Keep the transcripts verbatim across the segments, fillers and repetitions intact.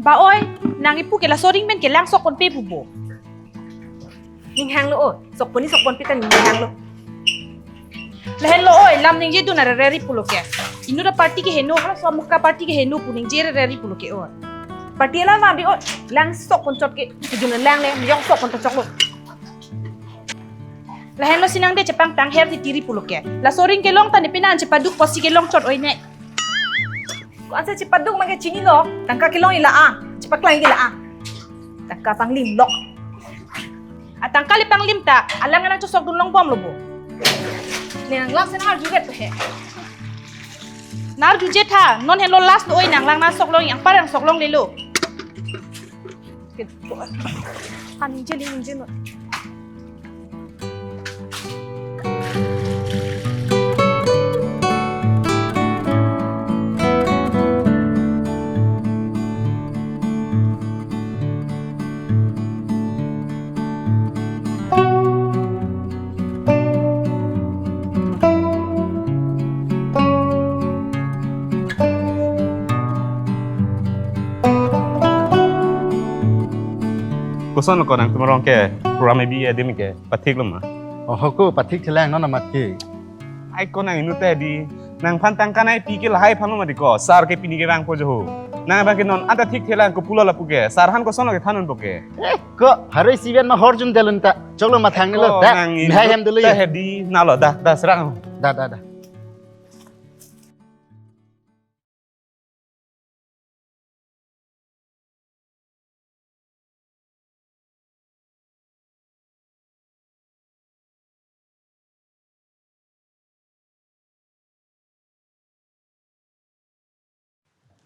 Pa oi, nang ipu ke laso ring pen kelang sok ponpe pupo. Ning hanglo o, sok pon ni sok ponpe ta ning hanglo. Lahenlo oi, lam ningjedun arere ri pulo ke. Inut aparty ke heno, halaso amuka party ke heno pu ningjerere ri pulo ke oi. Party alam abi oi, lang sok pon chot ke, kejun lang le, yok sok pon chot chok lo. Lahenlo si nangde chepangtang her titi ri pulo ke. Laso ring kelong ta ne pini an chepaduk pusi kelong chot oi ne. Ko-an si chepaduk ma ke chinilo, tangka kelong ila-an, chepaklang ke la-an. Tangka panglim lok. A tangka le panglim ta, alang alang chosokdun longbomlo bo. Ne nang lang si nang arju vet he. Nang arju jet ha, non henlo last lo oi nang lang nang sok long, anpar nang sok longlelo. Ke to. Kan ningje li ningje non. Koson lo ko nangtum arong ke program ebi adim ke pathik lo ma? Oho ko pathik thelang non amat ke. Ai ko nang inut ta di, nangphan tangka nangpi ke lahai aphan lo ma di ko, sir ke pini ke vangpo jo ho. Nang abang ke non anta thik thelang ko pulo lapu ke, sir aphan koson lo kethan unpo ke. Eh, ko hari siven ma horjun delun ta. Choklo mathang nilo. Ko da, nang inut mehai hem dulu ta ya. He di, nalo da, da serang. Da, da, da.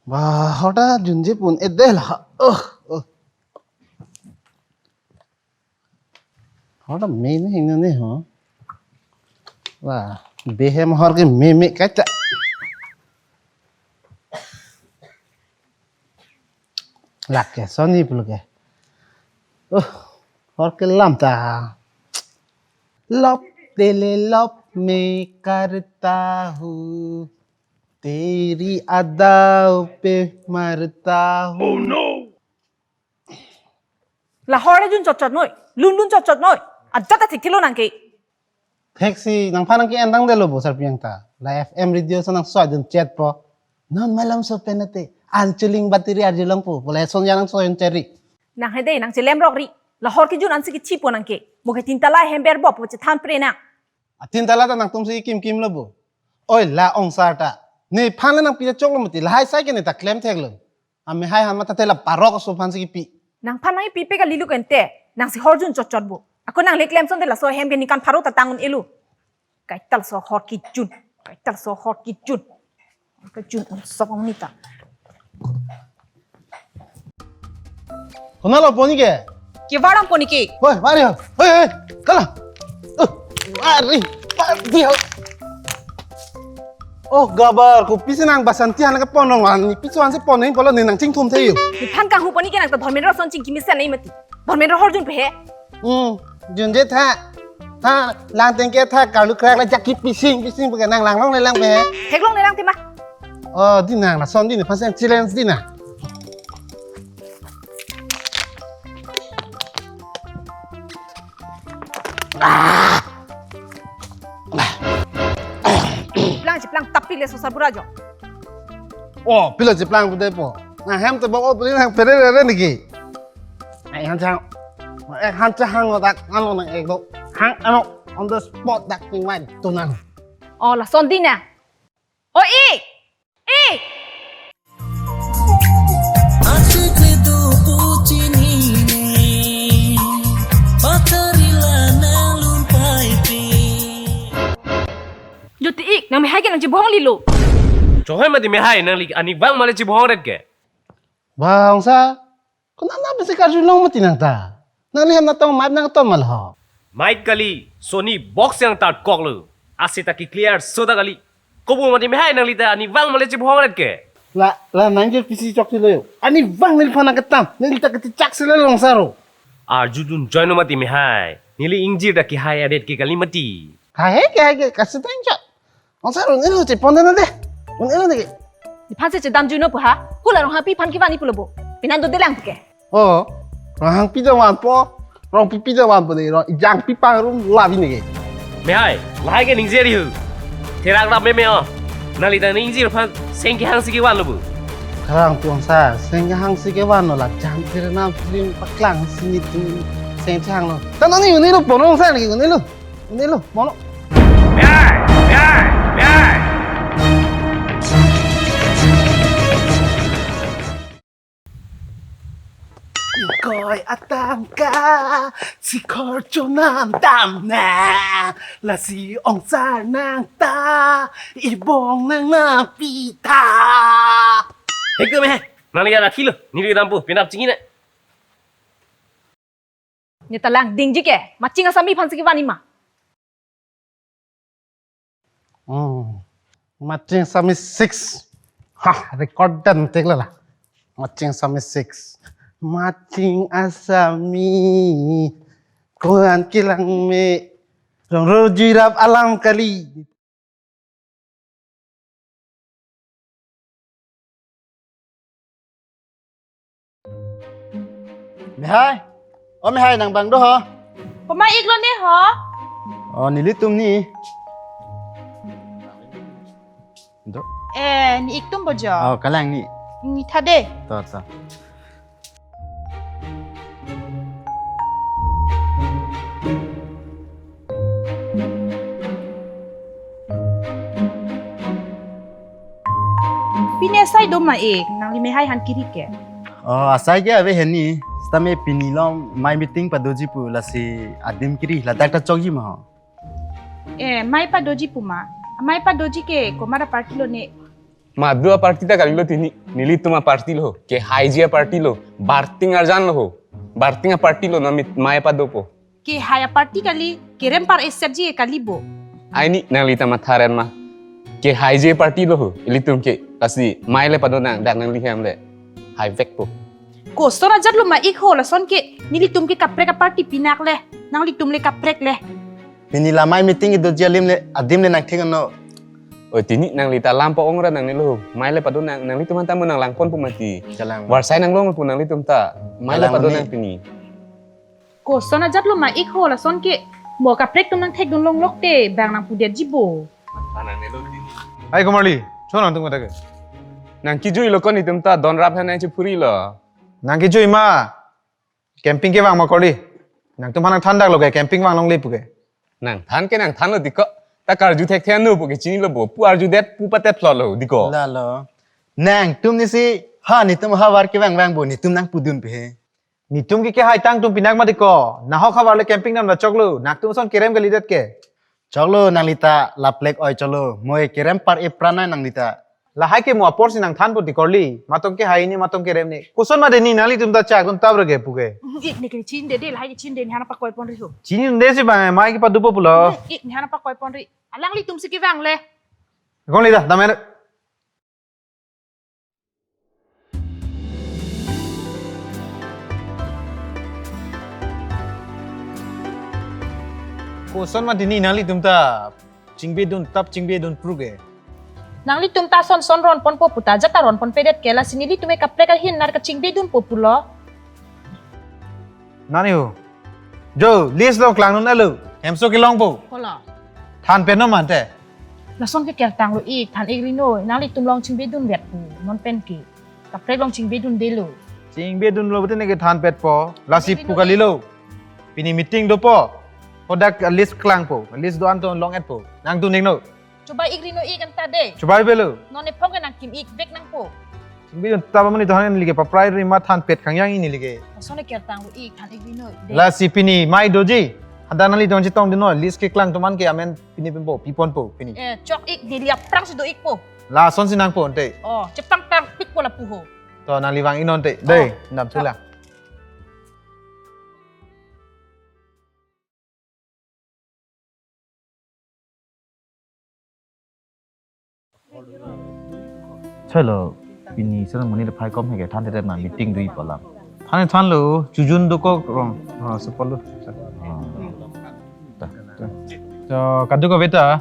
Ba, hoda junje pon edel ha. Oh, oh. Hoda me ne hing ne ho. Wah, behem hor ke me me kaita. Lake soni pulo ke. Uh, hor ke lam ta. Lop tele lop me karta hu. Teri adau pe marta hu. Oh no! La hor le jun chot chot noi, lun lun chot chot noi. Ajat ta thik thilo nang ke. Thek si, nangphan nang ke-en tangdelo bo sar piang ta. La F M radio so nang soi dun chet po. Non malam so penate. Anchuling batiri arjulong po. Bola son yang nang soi cheri. Nang hede, nang chelem rok ri. La hor ke jun ansi ke chipo nang ke. Mo ke tin tala hem ber bo po chethan pre nang. A tin tala ta nangtum si kim kim lo bo. Oi la ong sar ta. Nephan le nangpi ta choklo mati. Lahai sai ke ne ta klem thek lo. Amehai han mata tela parok aso aphan si kipi. Nangphan nangpi pe kali lo kente. Nang si horjun chot chot bo. Ako nang le klem son te laso hem ke ningkan pharo ta tang un-elo. Kaita laso hor kejun. Kaita laso hor kejun. Kejun un sok ong nita. Konat lo poni ke? Kevar dam poni ke. Hoi, mari ho. Hoi, hoi. Kala. Uh, mari. Mari ho. Oh, gabar, kopisi nang Basanti han ke pon rong an, ne piso an si pon nang polo ne nang chingthum the yo. Nephan kanghu poni ke nang ta Dharmendra son chingki mesen nai mati. Dharmendra horjun pe he. Hmm, junje tha. Tha, lang tengke tha, karlu krak la jaki pising, pising, pake nang lang long le lang pe he. Theklong le lang tema. Oh, di nang, lason di ne, pasang challenge di na. Chiplang, chiplang, tapi le sosar bura jo. Oh, pilo chiplang bude po. Na hem te bok o pili nang pere re re niki. Ai han chang. Eh, han chang hang dak ano nang ek do. Hang ano on the spot dak ting mai tunan. Oh, lason di na. Oh, i. I. Atik itu pucin ini, pakarila nang lumpai pi. Jyoti ik, nang mehai ke nang chebohong lilo. Chohoi mati mehai, nangli ani vang male chebohong ret ke. Bang sa, konat na besi karjulong mati nang ta. Nangli hem natong mic nangton ma lo ho. Mic kali, Sony box yang tat kok lo. Asi ta ki clear so ta kali. Kobo mati mehai nangli ta ani vang male chebohong ret ke. La, la nang je pisi chok si lo yo. Ani vang neliphan nang ketam, neli ta ketichak si lo long saro. Arjudun join mati mehai. Neli ingjir ta kehai adet ke kali mati. Hai ke hai ke kasitang chok. Long saro nelo chepon de na de. Nelo de. Nephan si chedam juno po ha. Hula rong ha pi phan kevan ni pulo bo. Pinan dodelang ke. Oh, rong hangpi ta vanpo, rong pipi ta vanpo de, rong ejang pi pangrum labi neke. Mehai, lahai ke ningje rihu. Therak rap meme o. Nangli ta ningje aphan seng kehang si kevan lo bu. Karang tuang sa, seng kehang si kevan lo la jang kiri nam film paklang si nitu seng kehang lo. Tan ani uni lo ponong sa lagi uni lo. Uni lo, ponong. Mehai, mehai, mehai. Ingkoi atangka, sikhor chonam tam na, lasi ongsar nang ta, ibong nang na pita. Hei ke mehai, nangli ya rakhi lo, neli dampo, penap chingki na. Neta langdingji ke, Matching Asami aphan si kevan ima. Hmm. Matching Asami six. Ha, record dan tik la. Matching Asami six. Matching Asami. Koan kilang me. Rong roji rap alam kali. Mehai. O mehai nang bang do ho. Poma ik lo ne ho. O nelitum ni. Do. Eh, ni ik tum bojo. O kalang ni. Ni tha de. To to. Pini asai do ma ik, nangli mehai han kiri ke. O, asai ke ave heni, sitame pini long mai meeting padoji pu lasi adim kiri ladak ta chokji ma ho. Eh, mai padoji pu ma. Mai padoji ke komat a party lo ne. Ma do a party ta kali lo tini. Nelitum a party lo. Kehaiji a party lo. Barting arjan lo ho. Barting a party lo namit mai padopo. Kehai a party kali. Kerem par eset ji kali bo. Ai ni nangli ta matha ren ma. Kehaiji a party lo ho. Ilitum ke. Lasi mai le pado nang dak nangli hem le. Hai vek po. Koson ajat lo ma ik ho lason ke. Nelitum ke kaprek a party pinak le. Nanglitum le kaprek le. Pini la mai meeting kedoji alim le, adim le nangthek no. O tini nangli ta lam pa ong ra nangli lo. Mai le pado nang, nanglitum anta mo nang langpon pu mati. Kalang. Varsai nang long pu nanglitum ta. Mai le Kalang pado ni. Nang pini. Koson ajat lo ma ik ho lason ke. Mo kaprek tum nangthekdun longlok te, bang nang pudet ji bo. Hai Komarli, chon nangtum kata ke. Nang kejui lo kon itum ta don rap han nang chepuri lo. Nang kejui ma. Camping kevang ma korli. Nangtum aphan nangthan dak lo ke camping vang longle pu ke. Nangthan ke nangthan lo diko. Ta karju thekthe anu pu ke chini lo bo. Pu arju det pu patet lo lo diko. La lo. Nangtum ni si ha nitum havar kevang vang bo nitum nangpudun pe he. Nitum ke kehai tang tum pinak ma diko. Nahok havar le camping nam la chok lo. Nangtum ason kerem kalidet ke. Choklo nangli ta laplek oi choklo. Moi kerem par epran nai nangli ta. Lahai ke mo apor si nangthan po ti korli. Matom kehai ne, matom kerem ne. Koson ma deni nanglitum ta chak dun tab rege pu ke. Ik ne ke chin de de, lahai ke chin de ne hana pakoi pon ri ho. Chin de si bang mai ke padupo pulo. Ik ne hana pakoi pon ri. Alanglitum si kevang le. Kong li ta, damen. Koson ma dini nanglitum ta chingbedun tap chingbedun pru ke. Nanglitum ta son son ron ponpo puta jata ron ponpedet ke lasi nelitum e kaprek ahin nar kachingbedunpo pulo. Nani ho? Jo, list lo klang nun alo. Hemso kelongpo. Kola. Than pen no mante. Lason ke kertang lo ik, than ik ri noi. Nanglitum long chingbedun vet pu. Non pen ke. Kaprek long chingbedunde lo. Chingbedun lo bete ne ke than petpo. Lasi pu kali lo. Pini meeting dopo. Kodak list klangpo. List do-an to long-etpo. Nangtum ning no. Chobai ik ri noi ik anta de. Chobai belo. Non ephong ke nangkim ik vek nangpo. Chingbedun taba mani to han like paprai ri ma than pet khangyang ini like. Lason e kertang lo ik than ik ri noi. De. Lasi pini mai doji. Hadak nanglitum chetongdun noi. List keklang atum an ke amen pini pempo, piponpo pini. Eh, chok ik neli aphrang si do ikpo. Lason si nangpo ante. Oh, chepangtang pikpo lapu ho. To nangli vang ik non ante. Dei, oh. Nam chula. Chalo, pini seran muni le phai kom hege than tete na meeting dui palam. Than than lo, chojun dokok rong. Ha, sepolo. Ha. Ta, ta. To, kadokave ta,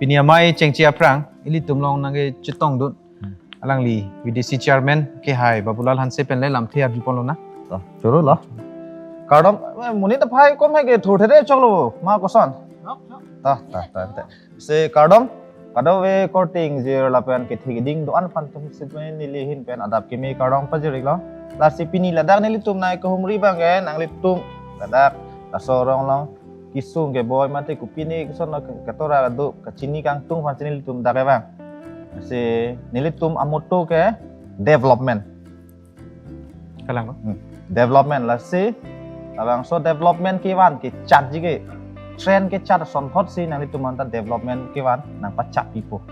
pini amei chengche aphrang, ilitum long nangkechetongdun. Hmm. Alangli V D C chairman kehai Babulal Hanse pen le lamthe arjuponlonang. To, choro lo. Kardom, eh, monit aphai kom hai ke thurthe de choklo, ma koson? Chok, chok. Ta, ta, ta, ta. Se kardom, kadokave korte ingjir lapen kethe keding do-an aphan atum sitame neli ahin pen adap keme kardom pajir-iklo. Lasi pini ladak nelitum nai kehumri abang ke nanglitum ladak laso arong along kesung keboi mate kopine koson lo katora do kachini kangtung aphan si nelitum dak kevang. Si nelitum a-motto ke development. Kalang lo? Hmm. Development lasi labangso development kevan kechatji ke, trend kechat asonthot si nanglitum anta development kevan nangpachat pipo.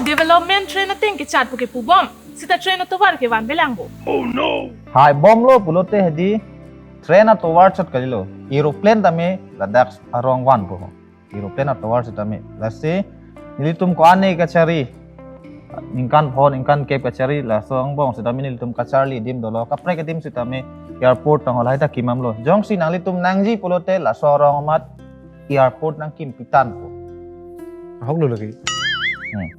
Development trend ateng kechat pu ke pubom. Sita trend atovar kevan belang bo. Hai bomlo pulote hedi trend atovar chot kalilo. Aeroplane tame ladak arong vanpo. Aeroplane atovar sitame. Lasi nelitum ko-an ne kachari, ningkan pho ningkan kep kachari laso angbong sitame nelitum kacharli adim dolo. Kaprek adim sitame airport tang halahai ta kimamlo. Jongsi nanglitum nangji pulote laso arong amat airport nangkim pitanpo. Ahok lo lagi. Hmm.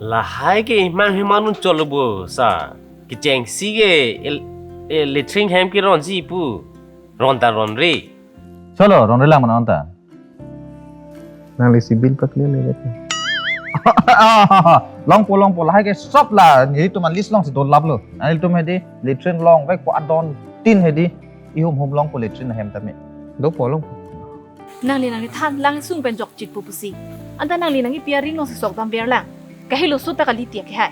Lahai ke imang himanun cholo bo sa. Kechengsi ke el, el, latrine hem keronji pu. Ron ta ronre. Cholo, ronre lang mana anta. Nangli si bill pakli le lagi. Longpo, longpo, lahai ke sop la, nelitum a-list along si dolaplo. Nanglitum hedi, latrine longvekpo adon tin hedi, ihum hum longpo latrine ahem tame. Dopo longpo. Nangli nangli than lang sung pen jokchit pu pusi. Anta nangli nangli pi aring along si sok damver lang. Kahelo so ta kali tiak kehai.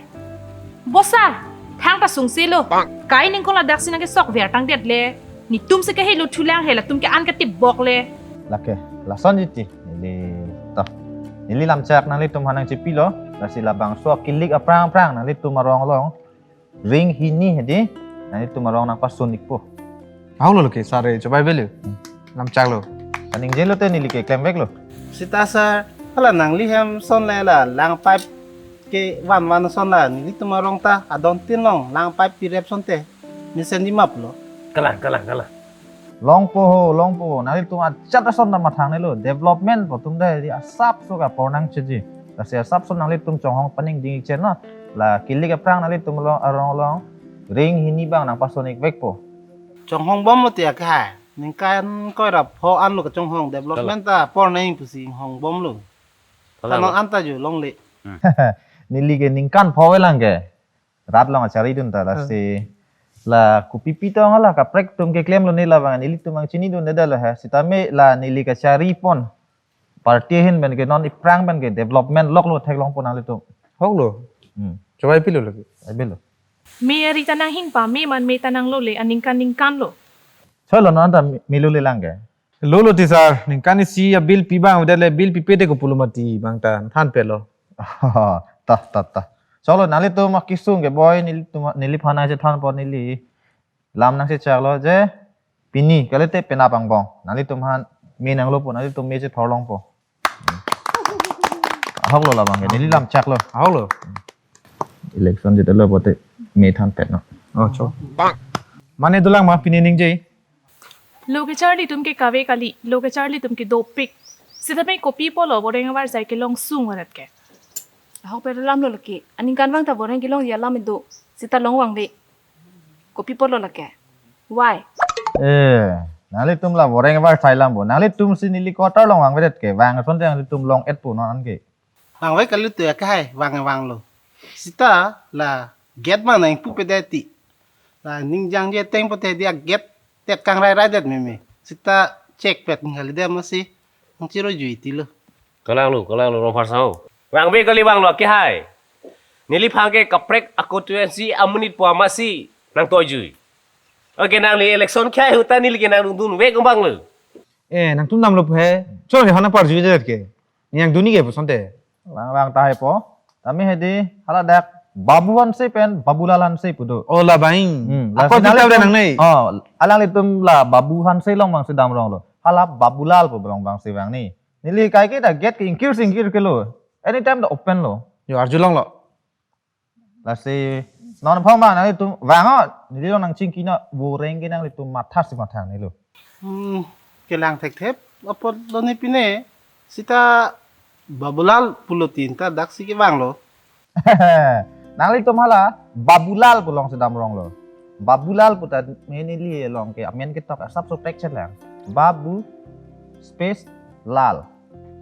Bo sar, thangta sungse lo. Kai ningkong ladak si nangkesok ver tangdet le. Netum si kahelo thulang he latum ke-an katip bok le. Lake, lasonji ti. Neli to. Neli lamchak nanglitum aphan nangchipilo. Lasi labangso kilik aphrang aphrang nanglitum arong along ring hini hedi nanglitum arong nangpasun-ikpo. Ahok lo lake sare chobai belu. Lamchak lo. Kaningjelo te neli ke klemveklo. Sita sar, hala nangli hem ason le la lang pipe kevan van ason la nelitum arong ta adon tin along lang pipe pirep asonte mesenji maplo. Kalang, kalang, kalang. Longpo ho, longpo ho. Nanglitum ajat ason ta mathangnelo. Development pu atum ta hedi asapso kapor nangcheji. Lasi asapso nanglitum chonghong paningding-ik chen no. La kilik aphrang nanglitum along arong along ring hini abang nangpasun-ikvekpo. Chonghong bomlo tiak kehai. Ningkan koi ra pho anlo kachonghong development ta apor nang pusi inghong bomlo. Kalang. Kanon anta jo longle. Neli ke ningkan pho velang ke. Rat along acharidun ta lasi. La kopipi tong la kaprek atum keklemlo ne labang nelitum nangchinidunde lo he. Sitame la neli kacharipon. Party ahin pen ke non iphrang pen ke development loklo theklongpo nanglitum. Ahok lo. Hmm. Chobai pilo lagi. Ai pilo. Me ari ta nanghing pa, me man me ta nanglo le, aningkan ningkan lo. Cholo non ta me, melo le lang ke. Lolo ti sar, ningkan isi a-bill pi abang, udah le bill pipe de ko pulo mati abang ta, thanpetlo. Ta, ta, ta. Cholo, nanglitum akesung keboi, nelitum, neliphan nangchethanpo neli. Lam nangchechaklo je, pini, kalite penap angbong. Nanglitum aphan, me nanglopo, nanglitum me chethorlongpo. Ahok lo labang ke, neli lamchak lo. Ahok lo. Election jitlo pote me thanpet no. Oh, cho. Mane dolang ma pini ningje. Lo kecharli atum ke kave kali, lo kecharli atum ke dopik. Sitame kopi apotlo boreng avarsai kelong sung vanat ke. Ahok pe alam lo lake. Aningkan vang ta boreng kelongji alam do. Sita long vangve. Kopi apotlo lake. Why? Eh, nanglitum la boreng avarsai lam bo. Nanglitum si neli quarter along vangvedet ke. Vang asonte nanglitum long-etpo non an ke. Vangve kali tu ya kehai, vang vanglo. Sita la gate ma nangpupedet ti. La ningjangje ateng pote dia gate tet kangrairaidet meme. Sita check pet ngali de masi. Nangchirojui tilo. Kalang lo, kalang lo, Rongphar saho. Vangve kali vanglo kehai. Neliphan ke kaprek a-constituency amonit po amatsi nangtoijui. Okay, nangli election kehai ahut ta neli ke nangdundunvek abang lo. Eh, nangtum damlo he. Cholo, nephan nangparjuidet ke. Nangdunji ke pu asonte. Vang vang tahai po. Tame hedi, haladak Babu Hanse pen Babulal Hanse pu do. Oh, labang. Hmm, la ako final kita udah itu, nang nei. Oh, alanglitum la Babu Hanse along abang si damronglo. Hala Babulal pu along abang si vang ni. Neli kaike ta gate ke ingkir singkir ke lo. Anytime ta open lo. Yo, arjulonglo. Lasi non aphan ma nanglitum vang o, neli along nangchingki no, boreng ke nanglitum matha si mathangnelo. Hmm, kelang thekthe apotlo ne pine, sita Babulal pulo tin ta daksi kevanglo. Nanglitum hala Babulal pu along si damronglo. Babulal pu ta neli along ke amen ketok asap so text lang. Babu space Lal.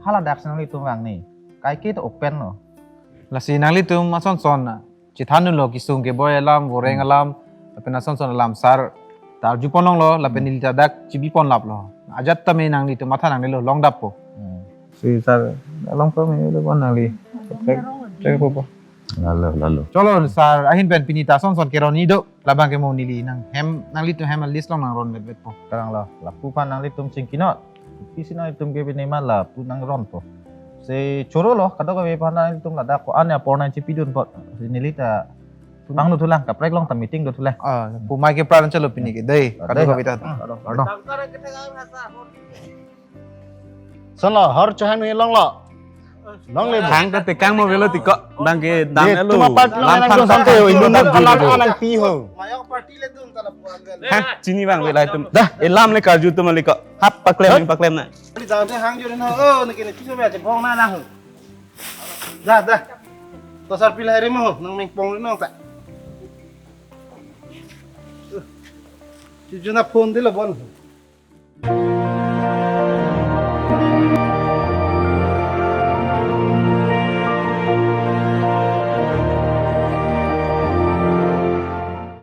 Hala daksi nanglitum vangni. Kaike to open lo. Lasi nanglitum asonson chethanlo kesung keboi alam, voreng alam, lapen asonson alam sir ta arjupon longlo, lapen neli ta dak chebiponlaplo. Ajat tame nanglitum matha nangnelo longdappo. Hmm. Si sir, along ko me le bon nangli. Check, check po po. Lalo, lalo. Cholo sir, ahin pen pini ta asonson keronni do, labang ke mo neli nanghem, nanglitum hem list along nangron betbetpo. Karang lo, lapu aphan nanglitum chingkinot. Pisi nanglitum ke pini ma lapu nangronpo. Si chorolo, kadokave aphan nanglitum ladak ko-an apor nangchipidunpo. Si neli ta pangno thulang, kaprek along ta meeting do thulang. Ah, pu mai ke pran chalo pini ke dei. Ah, kadokave ta. Ah, pardon. Sonlo, hor chohang ni longlo. Longle. Thang ta tekang mo avelo tiko. Bang ke dam elo. Tuma part lo nang thang dun sante ho, thang indu dun nang dun alam dun. Anang pi ho. Mayok party le dun tala puang gal. Hah, chini bang avelo itum. Dah, elam le karju atum aliko. Hap paklem, paklem na. Ni dang te hang juri na. Oh, ni kini piso be chepong na na ho. Dah, dah. To sir pila hari mo, nang mengpong nang ta. Chuju na phone dilo bon.